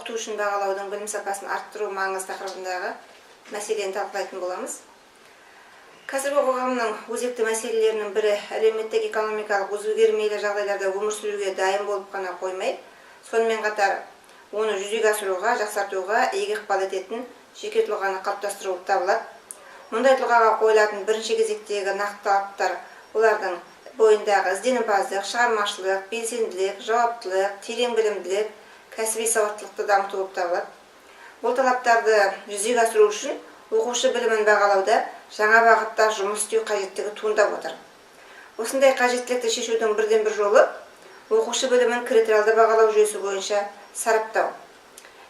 Оқыту үшін бағалаудың білім сапасын арттыру маңызы тақырыбындағы мәселені талқылайтын боламыз. Қазіргі қоғамның өзекті мәселелерінің бірі әлеуметтік экономикалық өзгермелі жағдайларда өмір сүруге дайын болып қана қоймай, сонымен қатар оны жүзеге асыруға, жақсартуға игі ықпал ететін жеке тұлғаны қалыптастыру болып табылады. Мұндай тұлғаға қойылатын бірінші кезектегі нақты талаптар олардың бойындағы ізденімпаздық, шығармашылық, белсенділік, жауаптылық, терең білімділік, кәсіби сауаттылықты дамыту болып табылады. Бұл талаптарды жүзеге асыру үшін оқушы білімін бағалауда жаңа бағытта жұмыс істеу қажеттігі туындап отыр. Осындай қажеттілікті шешудің бірден-бір жолы оқушы білімін критериалды бағалау жүйесі бойынша сараптау.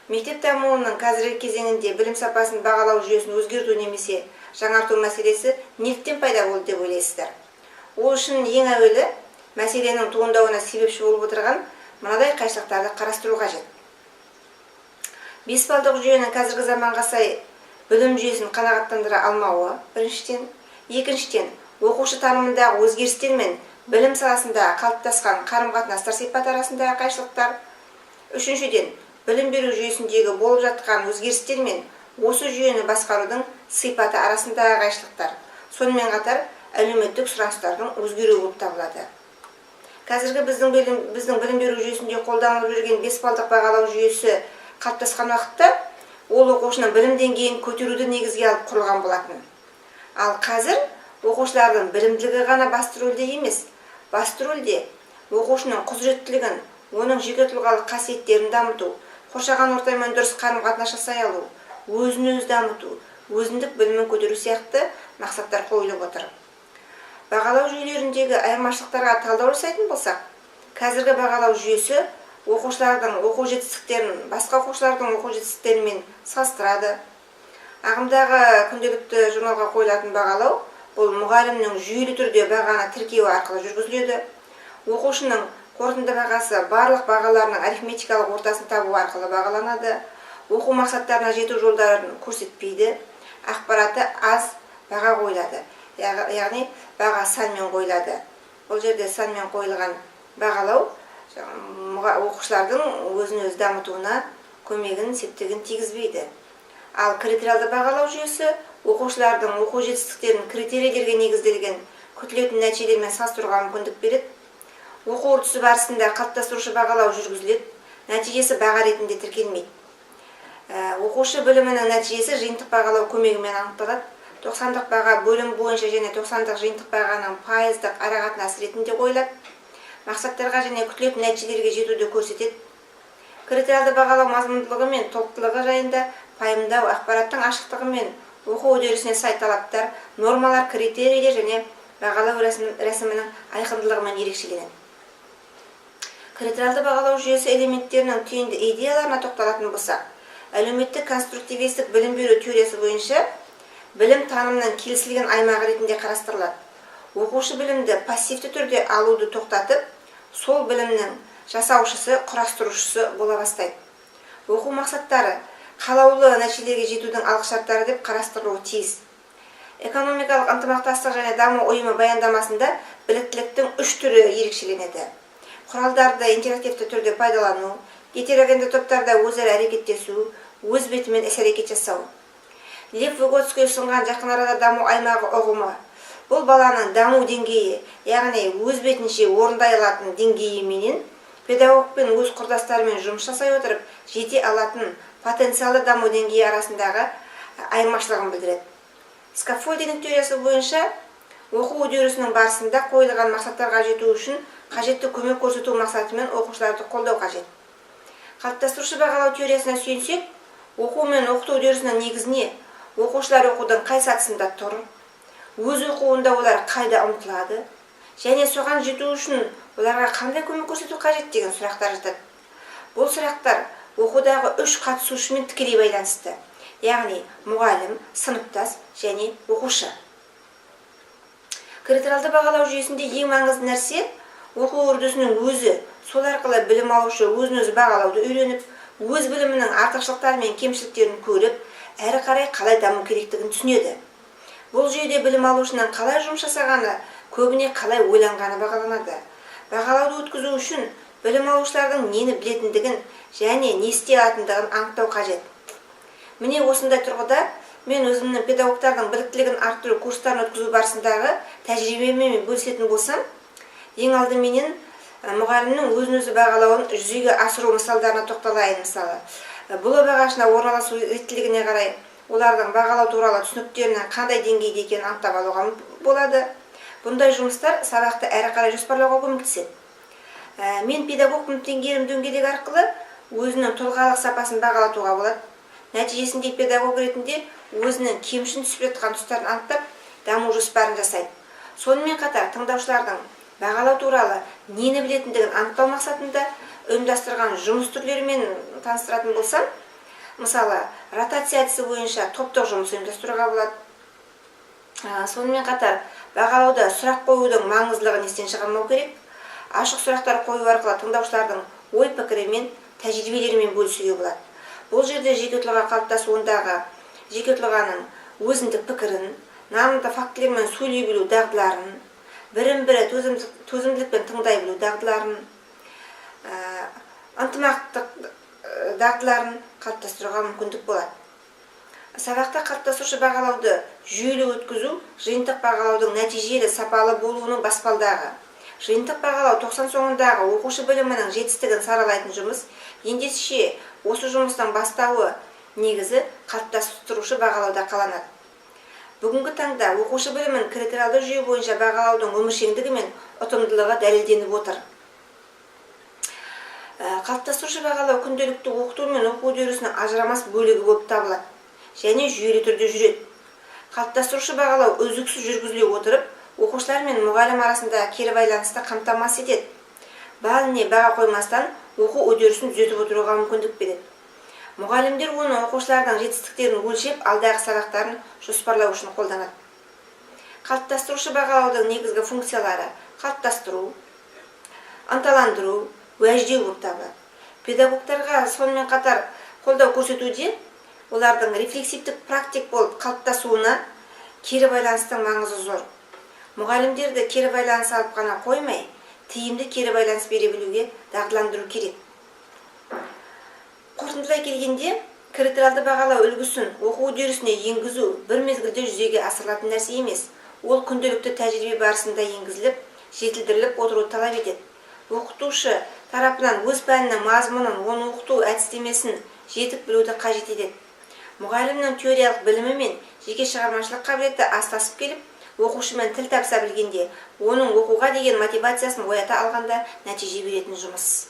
Мектеп дамуының қазіргі кезеңінде білім сапасын бағалау жүйесін өзгерту немесе жаңарту мәселесі неліктен пайда болды деп ойлайсыздар? Ол үшін ең әуелі мәселенің туындауына себепші болып отырған мынадай қайшылықтарды қарастыру қажет. 5 балдық жүйенің қазіргі заманға сай білім жүйесін қанағаттандыра алмауы біріншіден, екіншіден, оқушы танымындағы өзгерістер мен білім саласында қалыптасқан қарым-қатынастар сипаты арасындағы қайшылықтар, үшіншіден, білім беру жүйесіндегі болып жатқан өзгерістер мен осы жүйені басқарудың сипаты арасындағы қайшылықтар, сонымен қатар әлеуметтік сұраныстардың өзгеруі болып табылады. Қазіргі біздің білім беру жүйесінде қолданылып жүрген 5 балдық бағалау жүйесі қалыптасқан уақытта ол оқушының білім деңгейін көтеруді негізге алып құрылған болатын. Ал қазір оқушылардың білімділігі ғана басты рөлде емес, басты рөлде оқушының құзыреттілігін, оның жеке тұлғалық қасиеттерін дамыту, қоршаған ортамен дұрыс қарым-қатынас жасай алу, өзін-өзі дамыту, өзіндік білімін көтеру сияқты мақсаттар қойылып отыр. Бағалау жүйелеріндегі айырмашылықтарға талдау жасайтын болсақ, қазіргі бағалау жүйесі оқушылардың оқу жетістіктерін басқа оқушылардың оқу жетістіктерімен салыстырады. Ағымдағы күнделікті журналға қойылатын бағалау бұл мұғалімнің жүйелі түрде бағаны тіркеуі арқылы жүргізіледі. Оқушының қорытынды бағасы барлық бағаларының арифметикалық ортасын табу арқылы бағаланады. Оқу мақсаттарына жету жолдарын көрсетпейді. Ақпараты аз баға қойылады. Яғни баға санмен қойылады. Бұл жерде санмен қойылған бағалау оқушылардың өзін-өзі дамытуына көмегін, септігін тигізбейді. Ал критериалды бағалау жүйесі оқушылардың оқу жетістіктерін критерийлерге негізделген күтілетін нәтижелермен салыстыруға мүмкіндік береді. Оқу үрдісі барысында қалыптастырушы бағалау жүргізіледі, нәтижесі баға ретінде тіркелмейді. Оқушы білімінің нәтижесі жиынтық бағалау көмегімен анықталады. 90-дық баға бөлім бойынша және 90-дық жиынтық бағаның пайыздық арақатынасы ретінде қойылады. Мақсаттарға және күтілетін нәтижелерге жетуді көрсетеді. Критериалды бағалау мазмұндылығы мен толықтылығы жайында пайымдау, ақпараттың ашықтығы мен оқу үдерісіне сай талаптар, нормалар, критерийлер және бағалау рәсімінің айқындылығымен ерекшеленеді. Критериалды бағалау жүйесі элементтерінің түйінді идеяларына тоқталатын болсақ, әлеуметтік конструктивистік білім беру теориясы бойынша білім танымның келісілген аймағы ретінде қарастырылады. Оқушы білімді пассивті түрде алуды тоқтатып, сол білімнің жасаушысы, құрастырушысы бола бастайды. Оқу мақсаттары қалаулы нәтижелерге жетудің алғышарттары деп қарастырылуы тиіс. Экономикалық ынтымақтастық және даму ұйымы баяндамасында біліктіліктің үш түрі ерекшеленеді. Құралдарды интерактивті түрде пайдалану, гетерогенді топтарда өзара әрекеттесу, өз бетімен іс-әрекет жасау. Лев Выготский ұсынған жақын арада даму аймағы ұғымы. Бұл баланың даму деңгейі, яғни өз бетінше орындай алатын деңгейі менен педагогпен өз құрдастарымен жұмыс жасай отырып жете алатын потенциалды даму деңгейі арасындағы айырмашылығын білдіреді. Скаффолдинг теориясы бойынша оқу үдерісінің барысында қойылған мақсаттарға жету үшін қажетті көмек көрсету мақсатымен оқушыларды қолдау қажет. Қалыптастырушы бағалау теориясына сүйенсек, оқу мен оқыту үдерісінің негізіне оқушылар оқудың қай сатысында тұр, өз оқуында олар қайда ұмтылады және соған жету үшін оларға қандай көмек көрсету қажет деген сұрақтар жатады. Бұл сұрақтар оқудағы үш қатысушымен тікелей байланысты, яғни мұғалім, сыныптас және оқушы. Критериалды бағалау жүйесінде ең маңызды нәрсе оқу үрдісінің өзі, сол арқылы білім алушы өзін-өзі бағалауды үйреніп, өз білімінің артықшылықтары мен кемшіліктерін көріп, әрі қарай қалай даму керектігін түсінеді. Бұл жүйеде білім алушының қалай жұмыс жасағаны, көбіне қалай ойланғаны бағаланады. Бағалауды өткізу үшін Білім алушылардың нені білетіндігін және не істей алатындығын анықтау қажет. Міне, осындай тұрғыда мен өзімнің педагогтардың біліктілігін арттыру курстарын өткізу барысындағы тәжірибеммен бөлісетін болсам, ең алдыменен мұғалімнің өзін өзі бағалауын жүзеге асыру мысалдарына тоқталайын. Мысалы, бұл ағашына орналасу реттілігіне қарай олардың бағалау туралы түсініктерінің қандай деңгейде екенін анықтап алуға болады. Бұндай жұмыстар сабақты әрі қарай жоспарлауға көмектеседі. Мен педагогпын теңгерім дөңгелегі арқылы өзінің тұлғалық сапасын бағалатуға болады. Нәтижесінде педагог ретінде өзінің кемшін түсіп жатқан тұстарын анықтап, даму жоспарын жасайды. Сонымен қатар тыңдаушылардың бағалау туралы нені білетіндігін анықтау мақсатында ұйымдастырған жұмыс түрлерімен таныстыратын болсам, мысалы, ротация әдісі бойынша топтық жұмыс ұйымдастыруға болады. Сонымен қатар бағалауда сұрақ қоюдың маңыздылығын естен шығармау керек. Ашық сұрақтар қою арқылы тыңдаушылардың ой пікірімен, тәжірибелерімен бөлісуге болады. Бұл жерде жеке тұлға қалыптасуындағы жеке тұлғаның өзіндік пікірін, нанымды фактілермен сөйлей білу дағдыларын, бірін бірі төзімділікпен тыңдай білу дағдыларын, ынтымақтық дағдыларын қалыптастыруға мүмкіндік болады. Сабақта қалыптастырушы бағалауды жүйелі өткізу жиынтық бағалаудың нәтижелі, сапалы болуының баспалдағы. Жиынтық бағалау 90 соңындағы оқушы білімінің жетістігін саралайтын жұмыс. Ендеше осы жұмыстың бастауы, негізі қалыптастырушы бағалауда қаланады. Бүгінгі таңда оқушы білімін критериалды жүйе бойынша бағалаудың өміршеңдігі мен ұтымдылығы дәлелденіп отыр. Қалыптастырушы бағалау күнделікті оқыту мен оқу үдерісінің ажырамас бөлігі болып табылады және жүйелі түрде жүреді. Қалыптастырушы бағалау үздіксіз жүргізіле отырып, оқушылар мен мұғалім арасындағы кері байланысты қамтамасыз етеді. Балл не баға қоймастан оқу үдерісін түзетіп отыруға мүмкіндік береді. Мұғалімдер оны оқушылардың жетістіктерін өлшеп, алдағы сабақтарын жоспарлау үшін қолданады. Қалыптастырушы бағалаудың негізгі функциялары қалыптастыру, ынталандыру, уәждеу болып табылады. Педагогтарға сонымен қатар қолдау көрсетуде олардың рефлексивтік практик болып қалыптасуына кері байланыстың маңызы зор. Мұғалімдерді кері байланыс алып қана қоймай, тиімді кері байланыс бере білуге дағдыландыру керек. Қорытындылай келгенде, критериалды бағалау үлгісін оқу үдерісіне енгізу бір мезгілде жүзеге асырылатын нәрсе емес. Ол күнделікті тәжірибе барысында енгізіліп, жетілдіріліп отыруды талап етеді. Оқытушы тарапынан өз пәнінің мазмұнын, оны оқыту әдістемесін жетік білуді қажет етеді. Мұғалімнің теориялық білімі мен жеке шығармашылық қабілеті астасып келіп, оқушымен тіл табыса білгенде, оның оқуға деген мотивациясын оята алғанда нәтиже беретін жұмыс.